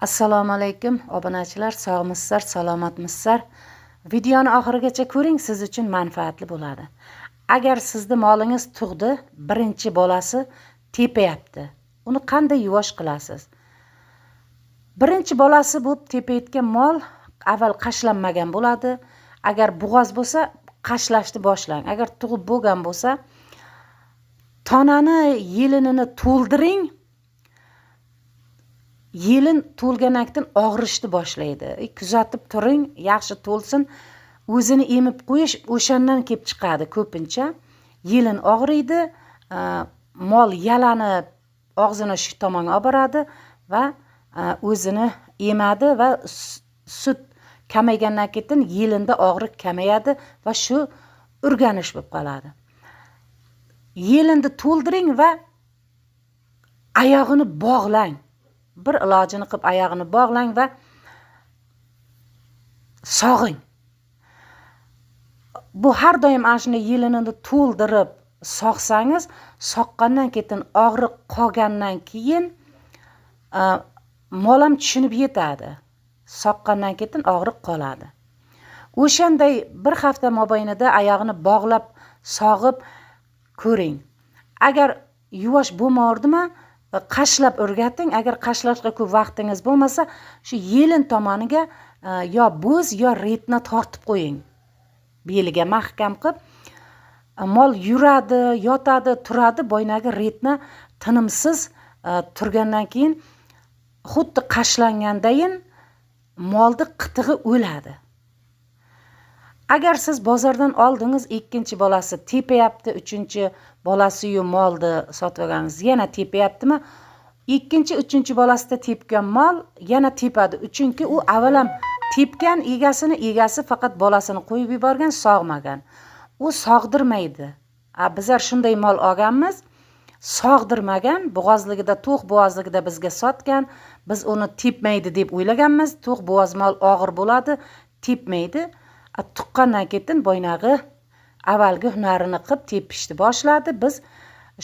Assalomu alaykum, obunachilar, sog'misizlar, salomatmisizlar? Videoni oxirigacha ko'ring, siz uchun manfaatli bo'ladi. Agar sizni molingiz tug'di, birinchi bolasi tepayapti. Uni qanday yuvosh qilasiz? Birinchi bolasi bo'lib tepayotgan mol avval qashlanmagan bo'ladi. Agar bo'g'oz bo'lsa, qashlashni boshlang. Agar tug'ib bo'lgan bo'lsa, tonani yelinini to'ldiring. Yelin to'lgandan keyin og'rishni boshlaydi. Kuzatib turing, yaxshi to'lsin. O'zini emib qo'yish o'shandan kelib chiqadi ko'pincha. Yelin og'riydi, mol yalanib og'zini shu tomonga olib boradi va o'zini emadi va sut kamaygandan keyin yelinda og'riq kamayadi va shu o'rganish bo'lib qoladi. Yelinni to'ldiring va oyog'ini bog'lang. Bir ilojini qilib oyog'ini bog'lang va sog'ing. Bu har doim ana shunday yelinini to'ldirib sog'sangiz, soqqandan keyin og'riq qolgandan keyin mol ham tushunib yetadi. Soqqandan keyin og'riq qoladi. O'shanday bir hafta mobaynida oyog'ini bog'lab sog'ib ko'ring. Agar yuvosh bo'lmaverdimi, qashlab o'rgating. Agar qashlashga ko'p vaqtingiz bo'lmasa, shu yelin tomoniga yo bo'z, yo retni tortib qo'ying. Beliga mahkam qilib. Mol yuradi, yotadi, turadi, boynagi retni tinimsiz turgandan keyin xuddi qashlangandayin molni qitig'i o'ladi. Agar siz bozordan oldingiz, ikkinchi bolasi tepayapti, uchinchi bolasiyu molni sotib olganingiz yana tepayaptimi? Ikkinchi, uchinchi bolasida tepgan mol yana tepadi. Chunki u avval ham tepgan egasini, egasi faqat bolasini qo'yib yuborgan, sog'magan. U sog'dirmaydi. A bizlar shunday mol olganmiz, sog'dirmagan, bo'g'ozligida, to'q bo'g'ozligida bizga sotgan. Biz uni tepmaydi deb o'ylaganmiz. To'q bo'g'oz mol og'ir bo'ladi, tepmaydi. A tuqqandan keyin boynag'i avvalgi hunarini qilib tepishni boshladi. Biz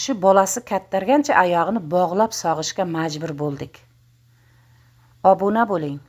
shu bolasi kattargancha oyog'ini bog'lab sog'ishga majbur bo'ldik. Obuna bo'ling.